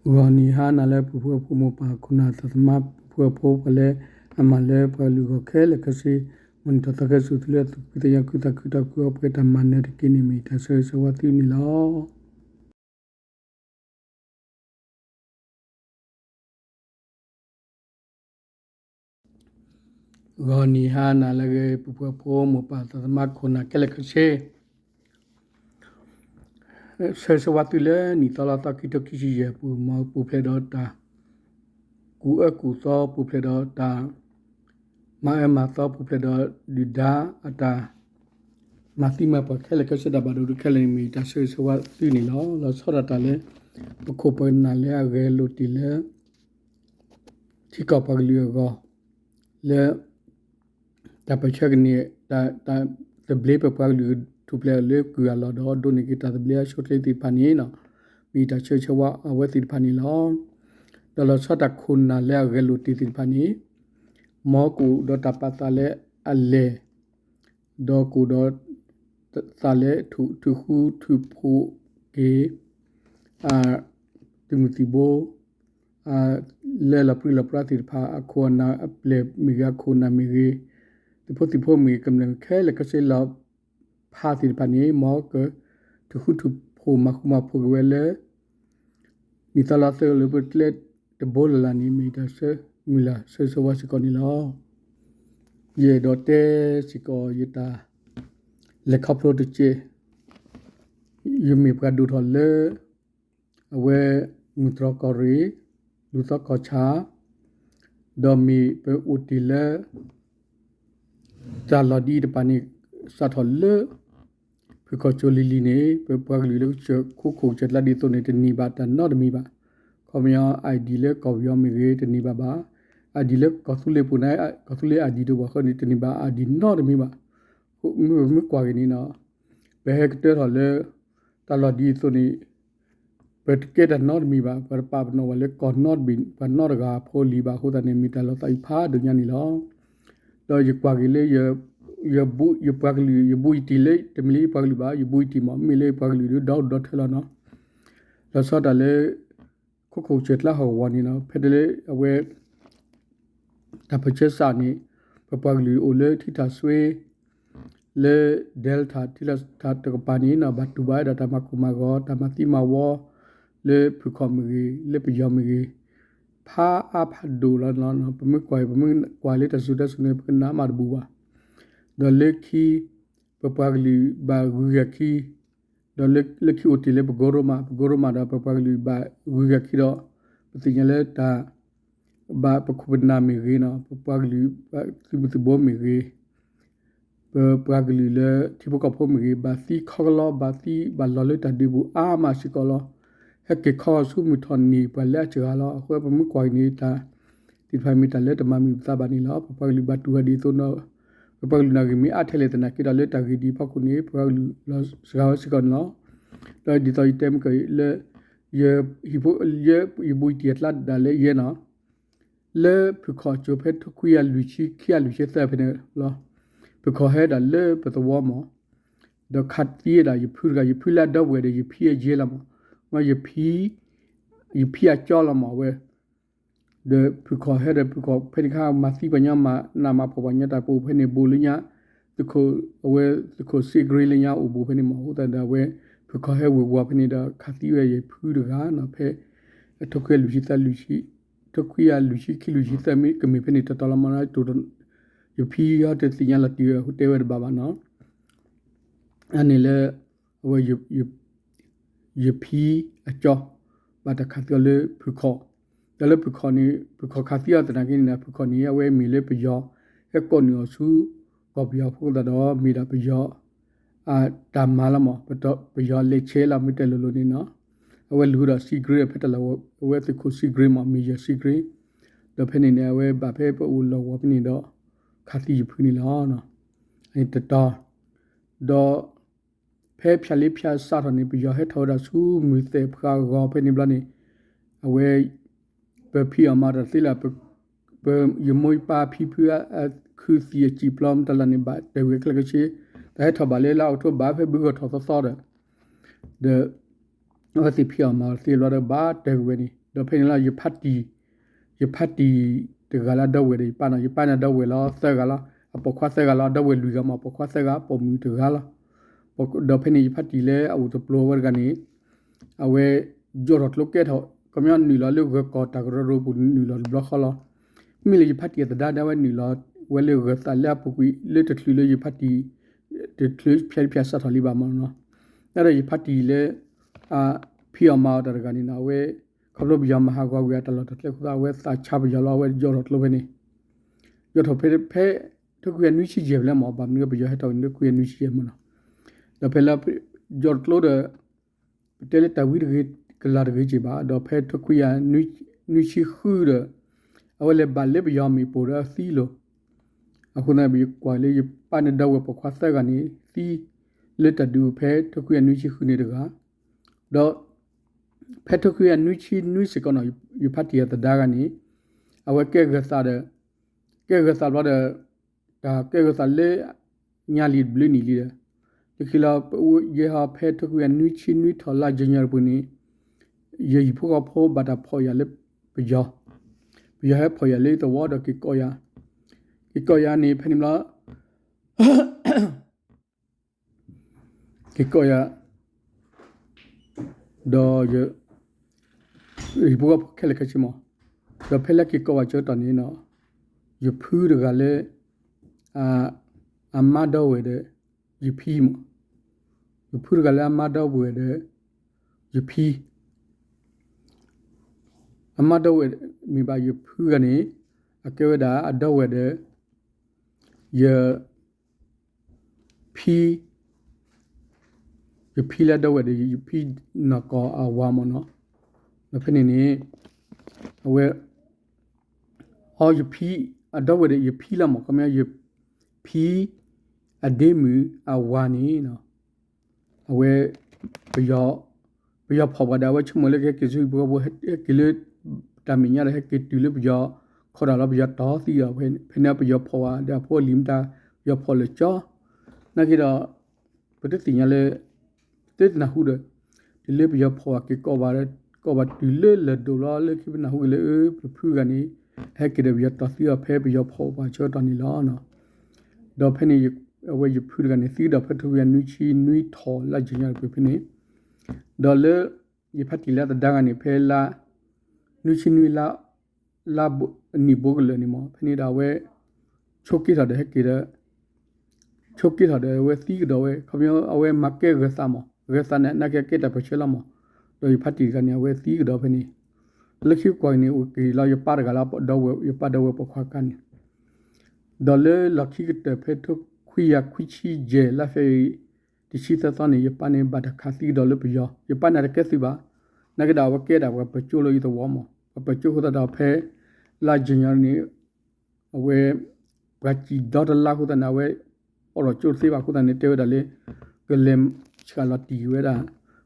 ဂီၤနံၤဟါနၤလၢ ပုၢ်ဖိဝဲၢ်ဖိမိၢ်ပၢ်ခိၣ်နၢ်သးသမါ ပုၢ်ဖိဝဲၢ်ဖိ ပှၤလၢအမၤလၢပှၤကလုာ်ဂီၢ်ခဲလၢာ်ခဲဆ့, မ်နံၣ်ထီၣ်သီခဲစူၤသုလၢ သူၣ်ဖှံသးညီ ခုသးခုတၢ်ကူၣ်အီၣ်ပှဲၤတၢ်မၤနၢၤတက့ၢ်န့ၣ် မ့ၢ်တၢ်ဆၢဂ့ၤဆၢဝါသုန့ၣ်လီၤ. ဂီၤနံၤဟါနၤလၢအဂ့ၤ ပုၢ်ဖိဝဲၢ်ဖိမိၢ်ပၢ်သးသမါခိၣ်နၢ်ခဲလၢာ်ခဲဆ့, ဆၢဂ့ၤဆၢဝါသုလၢနံၣ်သီလါသီခံထိခံဆံယဲၢ်ပူၤ မ်ပူၤဖျဲးဒီးတၢ်ကူၣ်အၢကူၣ်သီ ပူၤဖျဲးဒီးတၢ်မၤအၢမၤသီ ပူၤဖျဲးဒီးဒုၣ်ဒါအတၢ် မၤသံမၤပှၢ်ခဲလၢာ်ခဲဆ့ တၢ်ဘၣ်ဒိဒိခဲလၢာ်န့ၣ် မ့ၢ်တၢ်ဆၢဂ့ၤဆၢဝါသုန့ၣ်လီၤ. လီၤဆီဒၣ်တၢ်လၢ ပခိၣ်ပနၢ်လၢအဂဲၤလိာ်တ့ၢ်လၢ ထံကီၢ်ပှၤကလုာ်အဂီၢ် လၢ တၢ်ပၢၢ်ဆၢကန့ၢ် တၢ်သဘျ့ပပှၤကလုာ်ထူၣ်ဖျဲးလၢကုၢ်အလီၢ်ဒီး ဒိးန့ၢ်က့ၤတၢ်သဘျ့အဆိအချ့သ့ၣ်တဖၣ်န့ၣ် မ့ၢ်တၢ်ဆၢဂ့ၤဆၢဝါအဝဲသ့ၣ်တဖၣ်န့ၣ်လီၤ. ဒီးလီၤဆီတၢ်ခိၣ်နၢ်လၢအဂဲၤလိာ်တ့ၢ်သ့ၣ်တဖၣ်န့ၣ် မ်ကအိၣ်ဒီးတၢ်ပာ်သးလၢအလဲၢ် ဒီးကအိၣ်ဒီး သးလၢထုးဃူထုးဖိးက့ၤ သုးမုၢ်သံၣ်ဘိ လၢလီၤပြံလီၤပြါသ့ၣ်တဖၣ် အခိၣ်အနၢ်အပျဲၢ်မ့ၢ်ဂ့ၤ အခိၣ်အနၢ်မ့ၢ်ဂ့ၤ သုးဖိသံၣ်ဖိမ့ၢ်ဂ့ၤ ကမျၢၢ်ခဲလၢာ်ခဲဆ့လီၤဖးသ့ၣ်တဖၣ်န့ၣ် မ်ကထုးဃူထုးဖိးမၤဃူမၤဖိးက့ၤဝဲလၢ နံၣ်သီလါသီလၢပကျဲတဘိလၢ်လၢ်န့ၣ် မ့ၢ်တၢ်ဆၢမုၢ်လၢ်ဆၢဂ့ၤဆၢဝါစ့ၢ်ကီးန့ၣ်လီၤ. ယအဲၣ်ဒိးတဲစ့ၢ်ကီးယတၢ် လဲၤခီဖျိတက့ၢ် ယမ့ၢ်ပှၤဒိၣ်ထီၣ်လၢ အဝဲ မုၢ်တြီၢ်ကီၢ်ရ့ၣ် လူၤသီကီၢ်ဆၣ် ဒီးမ့ၢ်ပအိၣ်တ့ၢ်လၢ တၢ်လီၢ်ဒ်အံၤတဖၣ်န့ၣ် စးထီၣ်လၢ ဖုၣ်ခီၣ်ကၠိလံၤလံၤန့ၣ် ပပှၤကလုာ်လၢကစၢၢ်ခိခိၣ်ကစၢၢ်ကျါဒ်သိးန့ၣ် တန့ၢ်ဘၣ်တၢ်နီတမံၤဘၣ်. ခီပညီ ID လၢကီၢ်ပယီၤမ့ၢ်ဂ့ၤ တန့ၢ်ဘၣ်ဘၣ်. ID လၢကီၢ်သူလ့ၤပူၤန့ၣ် ကီၢ်သူလ့ၤ ID တအိၣ်ဘၣ်အဃိန့ၣ် တန့ၢ်ဘၣ် ID နီတမံၤဘၣ်. မ့ၢ်ပမ့ၢ်ကွၢ်က့ၤန့ၣ် ပဟဲကတၢၢ်ထီၣ်လၢ တၢ်လီၢ်ဒ်သိးန့ၣ် ပတကဲတၢ်နီတမံၤဘၣ်. ပတပာ်ပနီၣ်ဘၣ်လၢကီၢ်နီတဘ့ၣ် ပှၤနီတဂၤဖိလံၤဘၣ်အဃိသတးန့ၣ် မ့ၢ်တၢ်လီၤသးအံၤဖးဒိၣ်ညါန့ၣ်လီၤ. ဒီးယကွၢ်က့ၤလၢ ယပှၤကလုာ် ယဘူးယတံၢ်လၢ တမ့ၢ်လၢယပှၤကလုာ်ဘၣ် ယဘူးယတံၢ်မ့ၢ် မ့ၢ်လၢယပှၤကလုာ်ဒီး ဒီဒီထၢလီၤနီၤ. လီၤဆီဒၣ်တၢ်လၢ ခိခိၣ်ကစၢၢ်ကျါဟီၣ်ကဝီၤန့ၣ်နီၤ ဖဲတလၢအဝဲ တၢ်ပၢၢ်ဆၢစးန့ၣ် ပပှၤကလုာ်အိၣ်လၢထံထၣ်စွ့ လၢ Delta ထံထၣ်တကပၤန့ၣ်နီၤ ဘၣ်တူၢ်ဘၣ်ဝဲဒၣ်တၢ်မၤကိၢ်မၤဂီၤ တၢ်မၤသံမၤဝီ လၢဖုၣ်ခီၣ်မ့ၢ်ဂ့ၤ လၢပယီၤမ့ၢ်ဂ့ၤ ဖးအါဖးဒိၣ်လီၤနီၤ. ပမ့ၢ်ကွၢ် ပမ့ၢ်ကွၢ်လၢတၢ်စူၤတၢ်စူၤန့ၣ် ပကနၣ်မးတဘူၣ်ဘၣ်. ဒီးလၢခံ ပပှၤကလုာ်ဘၣ်ဂုၤဂၤခံ ဒီးလၢခံအိၣ်တ့ၢ်လၢပကိရိမး ပကိရိမးဒီးပပှၤကလုာ်ဘၣ်ဂုၤဂၤခံဒီး ပသ့ၣ်ညါလၢတၢ် ဘၣ်ပခိၣ်ပနၢ်မ့ၢ်ဂ့ၤနီၤ ပပှၤကလုာ်ဘၣ်သုးမုၢ်သံၣ်ဘိမ့ၢ်ဂ့ၤ ပပှၤကလုာ်လၢထံဖိကီၢ်ဖိမ့ၢ်ဂ့ၤ ဘၣ်သံခီကလီ ဘၣ်သံဘၣ်လီၤလၢတၢ်ဒုးပူၤအါမးစ့ၢ်ကီးလီၤ. ဟဲက့ၤခီဂီၤဆူမုၢ်ထီၣ်နံၤပှၤလၢအစှၤလီၤ. အဃိပမ့ၢ်ကွၢ်က့ၤန့ၣ်တၢ် သ့ၣ်တဖၣ်မ့ၢ်တၢ်လၢတမၤမုာ်ပသးဘၣ်န့ၣ်လီၤ. ပပှၤကလုာ်ဘၣ်တူၢ်ဝဲဒ်သိးဒီး ပပှၤကလုာ်န့ၣ်ဂ့ၢ်မ့ၢ်အါထဲလဲၣ်သနာ်က့ဒီးလၢတၢ်ဂ့ၢ်ဒ်အံၤအဖီခိၣ်န့ၣ် ပပှၤကလုာ်လီၤစှၤဝဲစ့ၢ်ကီးန့ၣ်လီၤ. ဒီးဒ်သိးယတဲမ့ၢ်ကီးလၢ ယဟံၣ်ဖိ ယဘူးယတံၢ်အကျါဒၣ်လၢယဲနီၤ လၢဖုၣ်ခီၣ်ကၠိဖဲထိခွံကယၤလွံၢ်ဆံ ခံကယၤလွံၢ်ဆံသၢဖဲန့ၣ်လီၤ. ဖုၣ်ခီၣ်ဟဲဒၣ်လၢပသဝီမး ဒီးခးသံဝဲဒၣ်ယဖုတဂၤ ယဖုလၢအဒီပုၢ်ဝဲၢ်ဒီး ယဖံအယဲလီၤမး မ့ၢ်ယဖံ ယဖံအကၠီလီၤမးဝဲ ဒီးဖုၣ်ခီၣ်ဟဲဒီးဖုၣ်ခီၣ်ဖဲန့ၣ်ခါ မၤသံပှၤညီမၤနးမၤဖှီၣ်ပှၤညီတၢ်ပအိၣ်ဖဲန့ၣ် ဘူးလၢညါ သုးခိၣ် အဝဲသုးခိၣ်စ့ၣ်ကရ့လၢညါအိၣ်ဘူးဖဲန့ၣ်မး အဃိသတးဒီးအဝဲ ဖုၣ်ခီၣ်ဟဲဝ့ၤဝီၤဖဲန့ၣ်ဒီး ခးသံဝဲယဖုတဂၤနီၤ ဖဲ ထိခွံကယၤလွံၢ်ဆံသၢလွံၢ်ဆံ ထိခွံကယၤလွံၢ်ဆံခံလွံၢ်ဆံသၢမ့ၢ်ကမ့ၢ်ဖဲန့ၣ်တတီၤလီၤမး ယဖံအီၤတသ့ၣ်ညါလီၤတံၢ်ဝဲအဃိတဲဝဲတဘၣ်ဘၣ်နီၤ အန့ၣ်လၢ အဝဲ ယဖံအကၠီ ဘၣ်တၢ်ခးသံအီၤလၢဖုၣ်ခီၣ် ဒီးလၢဖုၣ်ခီၣ်န့ၣ် ဖုၣ်ခီၣ်ခးသံအီၤသနာ်က့န့ၣ် ဖုၣ်ခီၣ်န့ၣ် အဝဲမ့ၢ်လၢပယီၤ ဟဲကိးနုာ်အီၤဆူ ကီၢ်ပယီၤဖိသတးဒီး မ့ၢ်ဒၣ်ပယီၤ တၢ်မၤလီၤမး ပယီၤလဲၤဆဲးလီၤမ့ၢ်တဲလိၤလိၤန့ၣ်နီၤ အဝဲလူၤဒီးစံကြ့ဖဲတၢ်လီၢ် အဝဲသုးခိၣ်စံကြ့မး မ့ၢ်ယစံကြ့ ဒီးဖဲန့ၣ်န့ၣ် အဝဲဘၣ်ဖဲပအိၣ်လီၢ်ဝီၤဖဲန့ၣ်ဒီး ခးသံယဖုန့ၣ်လီၤ. အန့ၣ်တတီၤ ဒီး ဖဲဖၠၣ်လ့ဖၠၣ်စးထီၣ်န့ၣ် ပယီၤဟဲထီၣ်ဝဲဒၣ်ဆူမုၢ်သဲၣ်ဖျါဂီၤဖဲန့ၣ်ဘျီန့ၣ် အဝဲ ပဖံးအီၣ်မၤတၢ်သ့လၢ ယမိၢ်ယပၢ်ဖံဖုအခုသံးအစံာ်ပျီမတၤလၢ်န့ၣ် ဘၣ်တၢၢ်ကွံာ်ခဲလၢာ်ခဲဆ့ တၢ်ဟဲထီၣ်ဘၣ်လၢလါအီးကထိဘၣ်ဖဲဘုဂီၢ်ထီၣ်သီသီဒီး ဒီး အဝဲသ့ၣ်ဖံးအီၣ်မၤအီၣ်သ့ဘျီဒီး ဘၣ်တၢၢ်ကွံာ်ဝဲန့ၣ် ဒီးဖဲန့ၣ်လီၤ ယဖါတံၢ်, ယဖါတံၢ်တဂၤလၢအဒီပုၢ်ဝဲၢ်ဒီးယပၢ်နီၤ, ယပၢ်န့ၣ်ဒီပုၢ်ဝဲၢ်လီၤသၢဂၤလီၤ, အပိာ်ခွါသၢဂၤလီၤ, အဒီပုၢ်ဝဲၢ်လွံၢ်ဂၤမး, အပိာ်ခွါသၢဂၤ, ပိာ်မုၣ်တဂၤလီၤ. ဒီးဖဲန့ၣ် ယဖါတံၢ်လၢအအိၣ်တပျိၤဝဲတဂၤန့ၣ် အဝဲ ယိးထီၣ်ကျိကဲထီၣ် ခီပညီနုာ်လီၤလၢဂၢၤကီၢ်တၢ်ကရၢကရိပူၤနုာ်လီၤတဘျီဃီလီၤ. မ့ၢ်လၢယဖါတံၢ်အသဒါဒၣ်ဝဲနုာ်လီၤဝဲလၢဂၢၤသးလၢအပူၤကွံာ် လၢတချုးလၢယဖါတံၢ် တချုးဖျဲးဖျဲးစးထီၣ်လံဘၣ်မးနီၤ. ဒ်ဒီးယဖါတံၢ်လၢ အဖံးအီၣ်မၤအီၣ်တၢ်တဂၤန့ၣ်နီၤ အဝဲ ခီဖျိပယီၤမၤဟးဂီၤကွံာ်အတၢ်လီၢ်တၢ်ကျဲအဃိသတး အဝဲသးဆါပယီၤလီၤ အဝဲယိးထီၣ်ကျိဖဲန့ၣ် ယိးထီၣ်ဖဲ ဖဲထိခွံကယၤနွံဆံယဲၢ်ဖဲလဲၣ်မး ဘၣ်မနုၤပယီၤဟဲထီၣ်ဝဲန့ၣ် ထိခွံကယၤနွံဆံယဲၢ်မးနီၤ. ဒီးဖဲလၢ ယိးထီၣ်ကျိဒီး ပတဲလၢတၢ်ဝံတဂ့ၤ ကလၤတဂ့ၤက့ၤဘၣ် ဒီးဖဲထိခွံကယၤနွံဆံဃုဒီး အဝဲလဲၤဘၣ်လၢပယီၤမ့ၣ်ပိၢ်ဒီးသံလီၤ. အဃိသတး ယကွၢ်လၢယပၢ်န့ၣ်ဒီပုၢ်ဝဲၢ်ပိာ်ခွါသၢဂၤန့ၣ် သံလၢတၢ်ဒုးဖဲထိခွံကယၤနွံဆံဃုန့ၣ်တဂၤ ဒီး ဖဲထိခွံကယၤနွံဆံနွံစ့ၢ်ကီးနီၤ ယဖါတံၢ်အသဒါဂၤန့ၣ် အဝဲကဲဂၢၤသးဒီး ကဲဂၢၤသးဘျီဒီး တၢ်ကဲဂၢၤသးလၢ ညါလံတဘျုးနံၣ်လံဒီး လၢခံလီၤ ယဲဟီဖဲထိခွံကယၤနွံဆံနွံထီၣ်လါယနူၤအါရံၤပူၤန့ၣ် ယဟံၣ်ဖိဃီဖိဘၣ်တၢ်ဖီၣ်ယၤလၢပယီၤ, ပယီၤဟဲဖီၣ်ယၤလၢသဝီဒီးက့ၤကိးယၤ, က့ၤကိးယၤန့ၣ် ဖဲန့ၣ်ဘျီ က့ၤကိးယၤ ဒီး ဟံၣ်ဖိဃီဖိခဲလၢာ်ခဲဆ့မး, ဒီးဖဲလၢက့ၤကိးဘၣ်ဆၢကတီၢ်န့ၣ်နီၤ ယဖုတဂၤလၢ အမါဒီပုၢ်ဝဲၢ်ဒီး ယဖံမး, ယဖုတဂၤလၢအမါဒီပုၢ်ဝဲၢ်ဒီး ယဖံ အမါဒီပုၢ်ဝဲၢ်မ့ၢ်ဘၣ်ယဖုဂၤန့ၣ် အကဲဝဲဒၣ်အဒီပုၢ်ဝဲၢ်ဒီး ယ ဖံ ယဖံလၢအဒီပုၢ်ဝဲၢ်ဒီး ယဖံနီၢ်ကီၢ်အဝၤမ့ၢ်နီၤ, ဒီးဖဲန့ၣ်န့ၣ် အဝဲ အီ ယဖံ အဒီပုၢ်ဝဲၢ်ဒီး ယဖံလီၤမး ခီပညီ ယဖံ အဒ့မုၣ်အဝၤန့ၣ် အဝဲ ပယီၤ ပယီၤဖီၣ်ပှၤဒီး အဝဲဆိကမိၣ်လၢကဟဲက့ၤဆူဟံၣ်ဖိဃီဖိ ဟဲက့ၤလၢ တၢ်မဲာ်ညါဒီး ဟဲက့ၤတုၤလၢပယီၤ ခီဒၣ်လီၤ ပယီၤတီသံအီၤ ဖဲန့ၣ် ပယီၤဖီၣ်ဝဲဒီး အဖိအလံၤမတၤ ပယီၤဖီၣ်လၢာ်ကၠီ နာ်က့ဒီး ပတသ့ၣ်ညါလၢ ပတနၢ်ဟူဒီး တုၤလၢပယီၤဖီၣ်ဝဲက့ၤကိးဘၣ် ကိးဘၣ်တုၤလၢလၢၢ်ဒိၣ်လီၤ လၢခံပနၢ်ဟူက့ၤလၢ ပဖုဂၤန့ၣ် ဟဲက့ၤဒီးပယီၤတီသံအီၤ ဖဲပယီၤဖီၣ်ပှၤဆၢကတီၢ်န့ၣ်လီၤ. ဒီးဖဲန့ၣ် အဝဲယဖုတဂၤန့ၣ် သံကဒီးဖဲထိခွံကယၤနွံဆံနွံထီၣ်လါယနူၤအါရံၤပူၤဖဲန့ၣ်, ဒီးလၢ ယဖါတံၢ်လၢအသဒါဂၤန့ၣ် ဖဲလါ နွံဆံနွံလါ လါ နံၣ်ဘိကလၢာ်န့ၣ်မး ဖဲန့ၣ်ဒီးအဝဲ ဆိးက့ထီၣ်ဒီးဟဲက့ၤဒီး ဆိးက့ထီၣ်ဒီးအဝဲသံကဒီးဝဲ ခီပညီအဝဲမၤကဲဂၢၤသးမး ဂၢၤသးန့ၣ် နာ်က့ကဲတၢ်ပၢၢ်ဆၢလီၤမး, ဒီးယဖါတံၢ်တဂၤန့ၣ် အဝဲသံကဒီးဖဲန့ၣ်, လၢခံကွၢ်န့ၣ် အိၣ်က့ၤလီၤယပၢ်တဂၤလၢ ယပၢ်ဒီပုၢ်ဝဲၢ်ပိာ်ခွါအခါန့ၣ် ဒီးလၢလီၢ်ခံကတၢၢ်ဖဲထိခွံကယၤခွံဆံယဲၢ် လါဖ့ၤအ့ၣ် တဆံသၢသီန့ၣ် ယပၢ်န့ၣ်ဘၣ်တၢ်ခးသံကဒီးလၢပယီၤ, ယပၢ်န့ၣ်တကဲသုးဘၣ်, နာ်က့ဒီးအဝဲကဲဒၣ်ပှၤပၢၤကၠိလၢယသဝီမး, ပှၤပၢၤကၠိအဃိသတးဒီးဖဲ လါယနူၤအါရံၤန့ၣ် အဝဲ ပှၤစံၣ်ဒီတလါအဃိသတးန့ၣ် အဝဲ အိးထီၣ်ကၠိတသ့ဘၣ်အဃိသတးန့ၣ် တဲဝဲဒၣ်လၢ ကလဲၤဆှၣ်လီၤတံၢ်ဝဲဒၣ်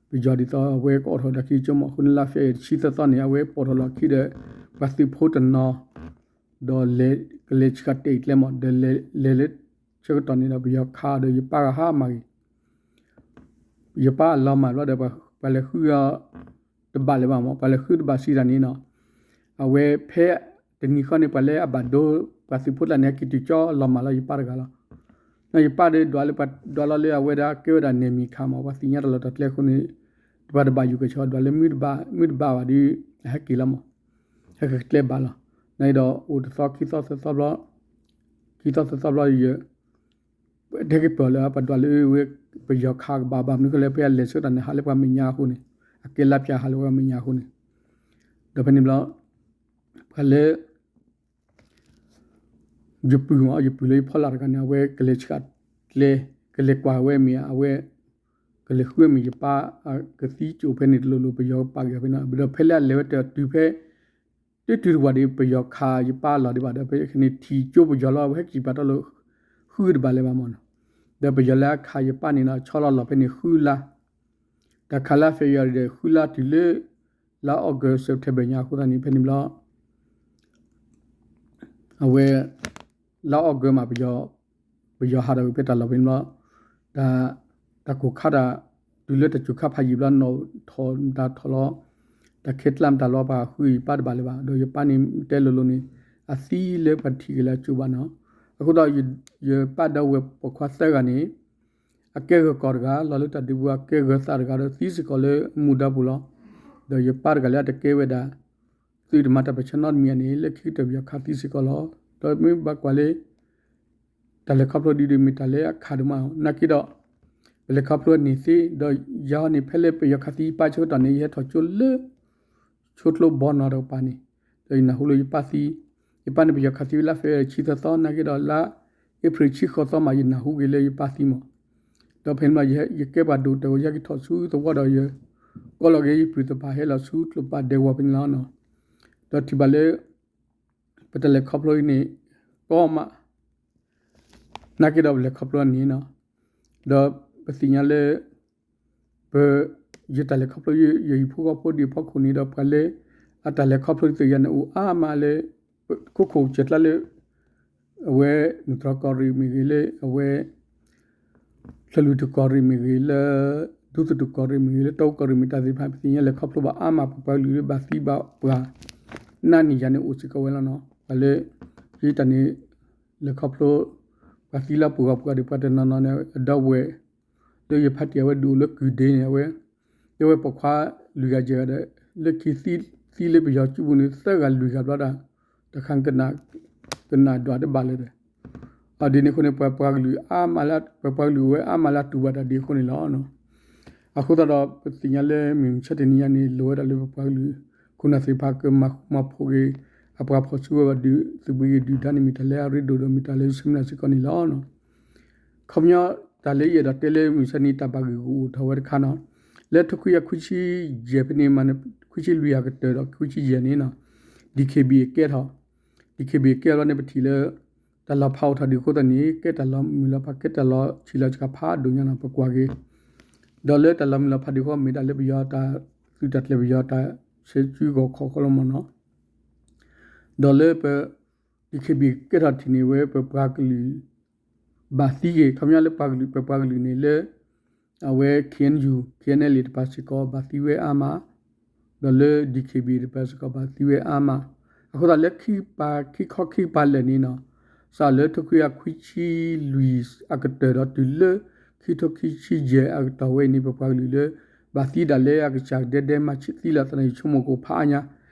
ပယီၤဒ်သိးအဝဲကအိးထီၣ်ဒၣ်ခံကၠိမး, အဃိန့ၣ် လါဖ့ၤအ့ၣ်တဆံသၢသီန့ၣ် အဝဲပိာ်ထီၣ်လီၤခံဒီး ပှၤသုးဖိတနီၤ ဒီးလဲၤ ကလဲၤဆှၣ်တံၢ်ကျဲမး ဒီးလဲၤ လဲၤလၢဆၢကတီၢ်န့ၣ်ဒီး ပယီၤခးအီၤဒီး ယပၢ်ဂၤဟးမၤဂ့ၤ ယပၢ်အလီၤမၢ်ဘျီဒီး ပှၤလဲၤဃုအီၤ တဘၣ်လၢၤဘၣ်မး, ပှၤလဲၤဃုတဘၣ်စံးတၢ်န့ၣ်နီၤ, အဝဲဖဲတနံၤဃီန့ၣ် ပှၤလၢအဘၣ်ဒိ ပှၤသုးဖိတဂၤန့ၣ် ဟဲက့ၤတုၤကၠီအလီၤမၢ်လီၤ ယပၢ်တဂၤလီၤ. ယပၢ်ဒီးဒွးလၢ ပှၤဒွးလီၤလၢအဝဲဒၣ်ကဲဝဲဒၣ် နယ်မြေခံ မး, ပှၤသ့ၣ်ညါတၢ်လီၢ်တၢ်ကျဲအဃိန့ၣ် ပှၤတဘၣ်ယိၣ်ကဲၤဆိး ဒွးလၢမုၢ်တဘၣ် မုၢ်တဘၣ်ဘၣ်ဒီး အဟဲက့ၤလီၤမး, ဟဲက့ၤကျဲဘၣ်လီၤ. နာ်က့ဒီး အိၣ်တသီ ခံသီ သၢသီဘျီ ခံသီသၢသီဘျီ ယ တဲက့ၤပၢၢ်လၢ ပှၤဒွးလၢဝဲ ပယီၤခးကဘၣ် ဘၣ်မနုၤဃိလဲၣ် ဖဲအလဲၤဆၢကတီၢ်န့ၣ် ဟးလၢပှၤမဲာ်ညါအဃိန့ၣ်, အကဲလါဖျါဟးလၢပှၤမဲာ်ညါအဃိန့ၣ်, ဒီးဖဲန့ၣ်ဘျီ ပှၤလၢ ယပုၢ်မး ယပုၢ်လၢယဖီလာ်တဂၤန့ၣ် အဝဲကလဲၤဆှၣ်ကျဲ ကလဲၤကွၢ်ဝဲမ့ၢ် အဝဲ ကလဲၤဃုဝဲမ့ၢ် ယပၢ်ကသံကၠိၣ်ဖဲန့ၣ်တလိၤလိၤ ပယီၤပာ်က့ၤအီၤဖဲန့ၣ်, ဒီးဖဲလၢအလဲၤဝဲတၢ်တုၤဖဲ တတုၤတဝာ်ဒီး ပယီၤခးယပၢ်လီၤဒံးဘၣ်ဒီး ဖဲန့ၣ်ထံၣ်ကၠိပယီၤလီၤ အဝဲဟဲက့ၤပာ်တီလိၤ ဃုတဘၣ်လၢၤဘၣ်မးနီၤ, ဒီးပယီၤလၢအခးယပၢ်န့ၣ်နီၤ ဆီလီၤလီၤဖဲန့ၣ်ဃုလါ, တၢ်ခးလါ February ဒီး ဃုလါတုၤလၢ လါ August September ညါအဃိသတးန့ၣ် ဖဲန့ၣ်ဘျီ အဝဲ လါ August မး ပယီၤဟးထီၣ်က့ၤဖဲတၢ်လီၢ်ဖဲန့ၣ်ဘျီ တၢ် တၢ်ကိၢ်ခါတၢ် တုၤလၢတၢ်စူၤခါဖးယံာ်ဘျီ နီၣ်ထီၣ်တၢ်ထီၣ်လီၤ, တၢ် တၢ်ခဲကျါမတၤလီၤ ပှၤဃုယပၢ်တဘၣ်လၢၤဘၣ်, ဒီးယပၢ်န့ၣ်တဲလိၤလိၤန့ၣ် အသံလၢပှၤထံၣ်က့ၤလၢအကၠိဘၣ်နီၤ. အဃိသတး ယပၢ်ဒီးဝဲၢ်ပိာ်ခွါသၢဂၤန့ၣ် အကဲဂၢၤကီၢ်တဂၤ လီၤလၢတၢ်ဒုးပူၤ အကဲဂၢၤသးတဂၤဒီးသံစ့ၢ်ကီးလၢမူဒါပူၤလီၤ. ဒီးယပၢ်တဂၤလၢအတကဲဝဲဒၣ် သုးတမၤတၢ်ပၢဆှၢနီတမံၤန့ၣ် လၢခံကတၢၢ်ပယီၤခးသံစ့ၢ်ကီးလီၤ. ဒီးမ့ၢ်ဘၣ်ကွၢ်လၢ တၢ်လဲၤခီဖျိဒ်ဒ်မ့ၢ်တၢ်လၢအခးဒိၣ်မး နာ်က့ဒီး ပလဲၤခီဖျိန့ၢ်သ့ ဒီးယၤန့ၣ် ဖဲလၢပယီၤခးသံယပၢ်ဆၢကတီၢ်န့ၣ် ယဟဲထီၣ်ကၠိလၢ ဆိကျိဘီနီၢ်တကပၤန့ၣ် ဒီးယနၢ်ဟူလၢယပၢ်သံ, ယပၢ်န့ၣ်ပယီၤခးသံဝဲလၢ February ဆံသၢသီ နာ်က့ဒီးလါ April ဆံဃိးသီမး ယနၢ်ဟူက့ၤလၢယပၢ်သံမး. ဒီးဖဲန့ၣ်မး ယကဲပှၤဒိၣ်တၢ်ဂီၤ ယဟဲက့ၤထီၣ်ဆူသဝီဒီး ယကိးလီၤက့ၤယပုၢ်သပၢၤဟဲလီၤဆူကျိာ်ပာ်ဒဲကဝီၤဖဲန့ၣ်လီၤ. ဒီးထံၣ်ဘၣ်လၢ ပတၢ်လဲၤခီဖျိအံၤန့ၣ် ကီမး နာ်က့ဒီးပလဲၤခီဖျိန့ၣ်နီၤ, ဒီးပသ့ၣ်ညါလၢ ပ ယတၢ်လဲၤခီဖျိ ယဟံၣ်ဖိဃီဖိဒ်အဖီခိၣ်န့ၣ်ဒီး ပှၤလၢ အတၢ်လဲၤခီဖျိဒ်သိးယၤန့ၣ်အိၣ်အါမးလၢ ခိခိၣ်ကၢၢ်ကျါလၢ အဝဲ မုၢ်တြီၢ်ကီၢ်ရ့ၣ်မ့ၢ်ဂ့ၤလၢ အဝဲ ချၢၣ်လွံၢ်တကီၢ်ရ့ၣ်မ့ၢ်ဂ့ၤလၢ ဒူသထူၣ်ကီၢ်ရ့ၣ်မ့ၢ်ဂ့ၤလၢ တီအူကီၢ်ရ့ၣ်မ့ၢ်တၢ်သ့ၣ်တဖၣ် ပသ့ၣ်ညါလဲၤခီဖျိဘၣ်အါမး ပပှၤကလုာ်လၢဘၣ်သံဘၣ်ပှၢ် နးနံၣ်ယၤန့ၣ်အိၣ်စ့ၢ်ကီးဝဲလီၤနီၤ. ပှၤလၢ ယတၢ်န့ၣ် လဲၤခီဖျိ ပှၤသံလၢပှၢ်ဂီၢ်ပှၢ်ဒီး ပှၤတနီၤနီၤန့ၣ် အဒီပုၢ်ဝဲၢ် လၢယဖါတံၢ်အဝဲဒုးအိၣ်လၢကုၢ်ဒ့န့ၣ် အဝဲ တဲဝဲပိာ်ခွါလွံၢ်ဂၤယဲၢ်ဂၤဒီး လၢခံသံလၢပယီၤစုပူၤန့ၣ် သၢဂၤလွံၢ်ဂၤဘျီဒီး တခါ ကနၣ်ဒွးတဘၣ်လၢၤဒီး အဒ်န့ၣ်အဃိန့ၣ် ပှၤပှၤကလုာ်အါမးလၢ ပှၤပှၤကလုာ်ဝဲအါမးလၢအတူၢ်ဘၣ်တၢ်ဒ်အဃိန့ၣ်လီၤ. အဃိသတးဒီး ပသ့ၣ်ညါလၢမုၢ်မဆါတနံၤညါန့ၣ် လိၣ်ဝဲဒၣ်လၢပပှၤကလုာ် ခိၣ်နၢ်သ့ၣ်တဖၣ် ကမၤဃူမၤဖိးက့ၤ အပှၤဖီၣ်စုကဝဲၤဘၣ်ဒုး သုးဘှံးက့ၤဒုၣ်ဒါန့ၣ် မ့ၢ်တၢ်လၢအရ့ဒိၣ်ဒီး မ့ၢ်တၢ်လၢဆၢမုၢ်လၢ်စ့ၢ်ကီးန့ၣ်လီၤ. ခီပညီ တၢ်လၢယအဲၣ်ဒိးတဲလၢမုၢ်မဆါတနံၤ တၢ်ဘၣ်ဂံၢ်ဂီၢ်အိၣ်ထီၣ်ဝဲတခါနီၤ, လၢထိခွံကယၤခွံဆံယဲၢ်ဖဲန့ၣ်မး ခွံဆံလွံၢ်အကတၢၢ်ဒီးခွံဆံယဲၢ်န့ၣ်နီၤ DKBA ကဲထီၣ် DKBA ကဲထီၣ်လီၤန့ၣ် ပထံၣ်လၢ တၢ်လီၤဖးအိၣ်ထီၣ်ဒံးအဃိသတးန့ၣ် ကဲတၢ်လီၤမုၢ်လီၤဖး ကဲတၢ်လီၤဆံးလီၤစှၤဖးဒိၣ်ညါနီၤ ပကွၢ်က့ၤ ဒီးလၢတၢ်လီၤမုၢ်လီၤဖးဒံးအဃိ မ့ၢ်ဒၣ်လၢပယီၤတၢ်သုးတၢ်ကျဲၤ ပယီၤတၢ်ဆဲးစုဂီၤခီၣ်ဃီလီၤမးနီၤ. ဒီးလၢပ DKBA ကဲထီၣ်ထံၣ်န့ၢ်ဝဲ ပပှၤကလုာ် ဘၣ်သံက့ၤ ခီပညီလၢပှၤကလုာ် ပပှၤကလုာ်န့ၣ်လၢ အဝဲ KNU KNLA တပၤစ့ၢ်ကီး ဘၣ်သံဝဲအါမး, ဒီးလၢ DKBA တပၤစ့ၢ်ကီး ဘၣ်သံဝဲအါမး, အဃိသတးလၢခံကပၤ ခံခီခံကပၤလၢာ်န့ၣ်နီၤ စးလၢထိခွံကယၤခွံဆံလွံၢ်အကတၢၢ်ဒီးတုၤလၢ ခံထိခံဆံယဲၢ်အကတီၢ်ဝဲအံၤန့ၣ် ပပှၤကလုာ်လၢ ဘၣ်သံဒၣ်လၢအကစၢ်ကဒဲဒဲမၤသံလီၤသးန့ၣ် ယဆိကမိၣ်ကအိၣ်ဖးအါညါ,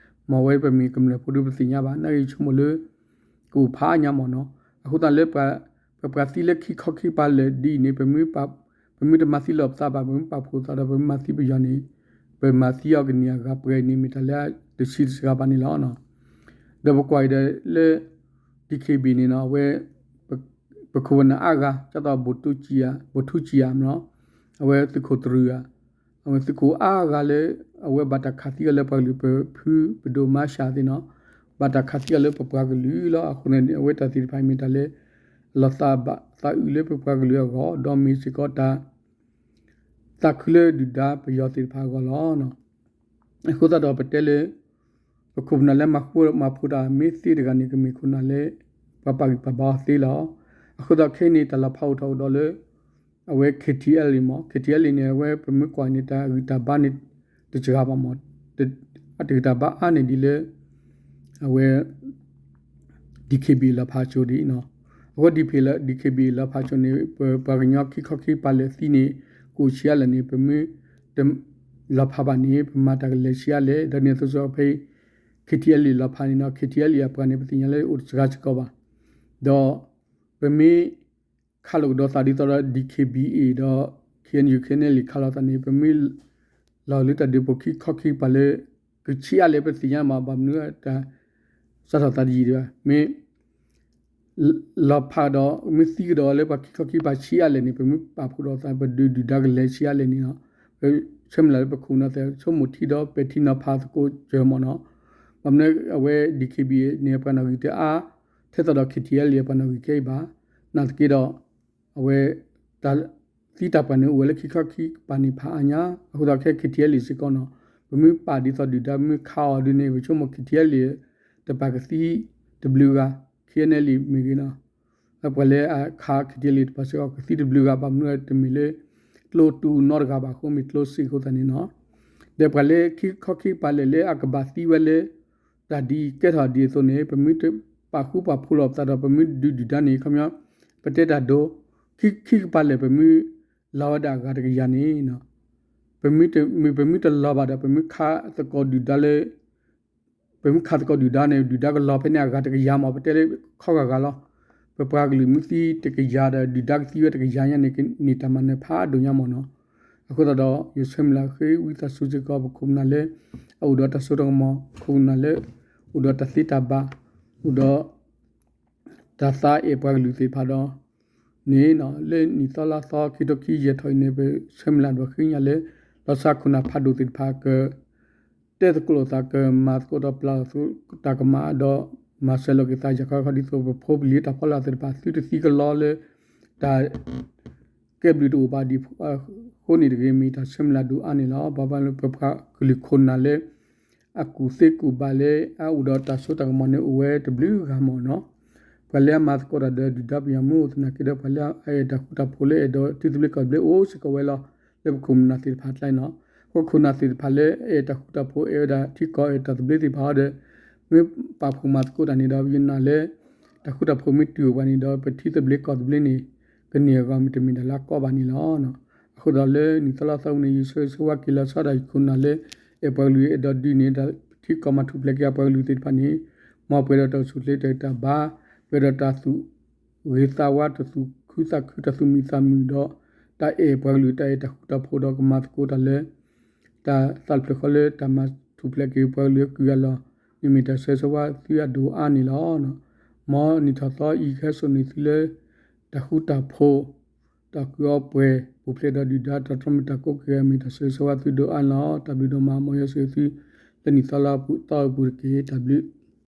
မ့ၢ်ဝဲပမ့ၢ်ကမျၢၢ်ဖိဒီးပသ့ၣ်ညါဘၣ် နာ်က့ယဆိကမိၣ်လၢ ကအိၣ်ဖးအါညါမးနီၤ. အဃိသတးလၢ ပပှၤသံလၢခံခီခံကပၤလၢာ်ဒ်အံၤန့ၣ် ပမ့ၢ်တမၤသံလီၤပသးဘၣ် ပမ့ၢ်ပာ်ဖှိၣ်သးဒီး ပမ့ၢ်မၤသံပယီၤန့ၣ် ပမၤသံအီၤကန့ၢ်အဂၤပှဲၤန့ၣ် မ့ၢ်တၢ်လၢတဆံးတစှၤဘၣ်န့ၣ်လီၤ. ဒီးပကွၢ်က့ၤဒီးလၢ DKBA န့ၣ်နီၤ အဝဲ ပခိၣ်ပနၢ်အါဂၤ ဒ်သိး ဘိၣ်ထူကၠံယၤမ့ၢ်နီၤ အဝဲသုးခိၣ်တရူးဧါ အဝဲသုးခိၣ်အါဂၤလၢ အဝဲဘၣ်တၢ်ခးသံအီၤလၢပှၤကလုာ် ပဖုပဒိၣ်မါရှးသ့ၣ်နီၤ ဘၣ်တၢ်ခးသံအီၤလၢပပှၤကလုာ်လီၤ. အဃိန့ၣ် အဝဲတၢ်သ့ၣ်တဖၣ်မ့ၢ်တၢ်လၢ လီၤသးဘၣ်သးအုးလၢပပှၤကလုာ်အဂီၢ် ဒီးမ့ၢ်စ့ၢ်ကီးတၢ် သးခုလၢဒုၣ်ဒါပယီၤသ့ၣ်တဖၣ်အဂီၢ်လီၤ. အဃိသတးဒီးပတဲလၢ ပခိၣ်ပနၢ်လၢမၤဃူမၤဖိးတၢ်မ့ၢ်သ့တဂၤန့ၣ် ကမ့ၢ်ခိၣ်နၢ်လၢ ပှၤပာ်ဂံၢ်ပာ်ဘါအီၤသ့လီၤ. အဃိသတးခဲအံၤန့ၣ် တၢ်လီၤဖးအိၣ်ထီၣ်အိၣ်ဒီးလၢ အဝဲ KTLA မ့ၢ် KTLA န့ၣ် အဝဲပမ့ၢ်ကွၢ်န့ၣ် တၢ်ဂံၢ်တၢ်ဘါန့ၣ် တစှၤဘၣ်မ့ၢ် အတဂံၢ်တၢ်ဘါအါန့ၢ်ဒ်လၢ အဝဲ DKBA လီၤဖးစိၤဒ်အံၤနီၤ. အဃိ DKBA လီၤဖးစိၤန့ၣ် ပပှၤကညီခံခီခံကပၤလၢာ်သံန့ၣ် ကအိၣ်ဆံးအါလဲၣ်န့ၣ် ပမ့ၢ်တလီၤဖးဘၣ်န့ၣ် ပမၤတၢ်ကလဲၤဆံးအါလဲၣ် ဒီးန့ၣ်အသိးစ့ၢ်ကီးဖဲ KTLA လီၤဖးန့ၣ်နီၤ KTLA အပှၤန့ၣ် ပသ့ၣ်ညါလၢအိၣ်တစှၤစ့ၢ်ကီးဘၣ်. ဒီး ပမ့ၢ် ခးလိာ်ကဒီးသးဒ်သိးဒီး DKBA ဒီး KNU KNLA ခးလိာ်သးန့ၣ် ပမ့ၢ် လီၤလၢတၢ်ဒုးပူၤခံခီခံကပၤလၢ ကဆံးအါလဲၣ် ပသ့ၣ်ညါမး ဘၣ်မနုၤတၢ် စးထီၣ်သးတယံာ်ဒံးဘၣ် မ့ၢ် လီၤဖးဒီး မ့ၢ်သံကဒီးလၢပှၤခံခီခံကပၤဆံးအါလဲၣ်န့ၣ် ပမ့ၢ်ပာ်ဖှိၣ်ဒီးသး ပဒုးဒုၣ်ဒါကလဲၤဆံးအါလဲၣ်န့ၣ်လီၤ. ပဆၢမုၢ်လၢ်လၢပခိၣ်ပနၢ်သ့ၣ် ဆိကမိၣ်ထံဒီးပဲာ်ထံနီၤဖးသကိးစၢၤမ့ၢ်နီၤ. ဘၣ်မနုၤအဝဲ DKBA န့ၣ် အပှၤနီၣ်ဂံၢ်တအါ ထဲသိးဒီး KTLA အပှၤနီၣ်ဂံၢ်ခဲအံၤဘၣ်. နာ်သက့ဒီး အဝဲ တၢ်သံတၢ်ပှၢ်န့ၣ် အိၣ်ဝဲလၢခံခီခံကပၤန့ၣ်ဖးအါညါ အဃိသတးခဲ KTLA စ့ၢ်ကီးနီၤ ပမ့ၢ်ပာ်ဒ်သိးဒုၣ်ဒါ ပမ့ၢ်ခးအီၤဒ်န့ၣ် ပဆိကမိၣ် KTLA တပၤကသံတဘျုးဂၤ KNLA မ့ၢ်ဂ့ၤနီၤ ပှၤလၢအခး KTLA တပၤစ့ၢ်ကီး ကသံတဘျုးဂၤ ဘၣ်မနုၤတမ့ၢ်လၢ ကျိတူၢ်နီတဂၤဘၣ်အဃိ မ့ၢ်ကျိစ့ၢ်အဃိသတးန့ၣ်နီၤ. ဒီးပှၤလၢခံခီခံကပၤလဲၣ်လၢအကဘၣ်သံဝဲလၢ တၢ်ဒ်အံၤကဲထီၣ်ဒ်အသိးန့ၣ် ပမ့ၢ်တပာ်ဃူပာ်ဖိးလိာ်ပသးဒီး ပမ့ၢ်ဒုးဒုၣ်ဒါန့ၣ် ခီပညီ ပတဲတၢ်ဒိ ခံ ခံကပၤလဲၣ် ပမ့ၢ်လီၤဝဲဒၣ်အဂၤတကယၤန့ၣ် ပမ့ၢ်တ မ့ၢ်ပမ့ၢ်တလီၤဘၣ်ဒီး ပမ့ၢ်ခးသကိးဒုၣ်ဒါလၢ ပမ့ၢ်ခးသကိးဒုၣ်ဒါန့ၣ် ဒုၣ်ဒါကလီၤဖဲန့ၣ်အဂၤတကယၤမး ပတဲလၢခီဂာ်ဂာ်လီၤ. ပပှၤကလုာ်မ့ၢ်သံတကယၤဒီး ဒုၣ်ဒါကသံဝဲတကယၤညါန့ၣ် ကန့ၢ်တၢ်မၤနၢၤဖးဒိၣ်ညါမးနီၤ. အဃိသတးဒီး ယဆၢမုၢ်လၢ်ဃ့ဝံသးစူၤစ့ၢ်ကီး ပခိၣ်ပနၢ်လၢ အအိၣ်ဒီးတၢ်စိတၢ်ကမီၤ ခိၣ်ပနၢ်လၢ အိၣ်ဒီးတၢ်သ့တၢ်ဘၣ် အိၣ်ဒီး တၢ်သးအဲၣ်ပှၤကလုာ်သ့ၣ်တဖၣ်ဒီး န့ၣ် လၢနံၣ်သီလါသီ ခံထိခံယဲၢ်ထီၣ်အံၤန့ၣ် ပဆၢမုၢ်လၢ်ဒီးဃ့ကညးလၢ လီၤဆီခိၣ်နၢ်ဖးဒိၣ်သ့ၣ်တဖၣ်က တဲသကိးလိာ်သး ကမၤသကိးဒီးပျၢ်သကိးတၢ်ကမၣ်ဒီး မၤစၢၤလိာ်က့ၤသး ယၤခီခီဒ်သိး ပဖိပလံၤတၢ်ဖီလာ်သ့ၣ်တဖၣ် သုတသံကလီလၢ တၢ် ကဲဘျုးတအိၣ်ဘၣ်ဒံးအဃိန့ၣ်တဂ့ၤ မ့ၢ်တၢ်ဆၢမုၢ်လၢ်ဒိၣ်အါန့ၣ်လီၤ. ဘၣ်ဘၣ်လၢပပှၤကလုာ်ခိၣ်နၢ်လၢ အကူၣ်သ့ကူၣ်ဘၣ်လၢအအိၣ်ဒီးတၢ်စိတၢ်ကမီၤန့ၣ် အိၣ်ဝဲတဘျုးဂၤမးနီၤ. ပှၤလၢအမၤသကိးတၢ်ဒီးဒုၣ်ဒါပယီၤမ့ၢ်အိၣ်သနာ်က့ဒီး ပှၤလၢအအဲၣ်တၢ်ဃူတၢ်ဖိးလၢအဲၣ်ဒိးထံသဘျ့ကီၢ်သဘျ့အိၣ်စ့ၢ်ကီးဝဲလီၤ. လၢပခိၣ်ပနၢ်သ့ၣ်တဖၣ်အကျါန့ၣ်လီၤ. ပခိၣ်ပနၢ်သ့ၣ်တဖၣ်လၢအဲၣ်တၢ်ဃူတၢ်ဖိး အဲၣ်ဝဲဒၣ်ထံကီၢ်အဲၣ်တၢ်သဘျ့သ့ၣ်တဖၣ်အံၤဒီး မ့ၢ်ပာ်ဖှိၣ်မၤသကိးတၢ်န့ၣ်ဒီး ယနာ်လၢ တၢ်ဃူတၢ်ဖိးမ့ၢ်တုၤအိၣ်ပှၤန့ၣ်ဒီး ပထံသဘျ့ကီၢ်သဘျ့န့ၣ် ကန့ၢ်အဂီၢ်မ့ၢ်တမ့ၢ်တၢ်လၢအကီဘၣ်န့ၣ်လီၤ. အဃိဒီးလၢနံၣ်သီလါသီအံၤန့ၣ် ယဆၢဂ့ၤဆၢဝါက့ၤလီၤဆီဒၣ်ယခိၣ်နၢ်လၢ အဲၣ်ပှၤကလုာ်အဲၣ်ဒိးဒုးန့ၣ် ထံကီၢ်မၤထူၣ်ဖျဲးက့ၤအပှၤကလုာ်သ့ၣ်တဖၣ်န့ၣ် မ်ပှဲၤဒီးတၢ်အိၣ်ဆူၣ်အိၣ်ချ့တၢ်ဂံၢ်တၢ်ဘါ ပှဲၤဒီးတၢ်သူၣ်ဂ့ၤသးဝါ တၢ်သူၣ်ခုသးခု တၢ်သူၣ်မံသးမုာ်ဒီး တၢ်အဲၣ်ပှၤကလုာ် တၢ်အဲၣ်တၢ်ဃူတၢ်ဖိးဒီးကမၤသကိးတၢ်လၢ တၢ်သးတဖျၢၣ်ဃီလၢတၢ်မၤထူၣ်ဖျဲးက့ၤပှၤကလုာ်အကုၢ်အလီၢ်န့ၣ် မ့ၢ်တၢ်ဆၢဂ့ၤဆၢဝါသုအဒိၣ်အါန့ၣ်လီၤ. မ်နံၣ်ထီၣ်သီအံၤ ကဟဲစိာ်န့ၢ်သုလၢ တၢ်ဃူတၢ်ဖိး တၢ်ကူၣ်အီပှဲၤ ပူၤဖျဲးဒီးဒုၣ်ဒါ တၢ်တြီမ့ၢ်တၢ်ကိးက့ၤ မ့ၢ်တၢ်ဆၢဂ့ၤဆၢဝါသုဒိၣ်အါန့ၣ်လီၤ. တၢ်ဘျုးဒိၣ်မး မ်ယွၤဆိၣ်ဂ့ၤသု လၢနံၣ်သီလါသီအပူၤတက့ၢ်. တၢ်ဘျုး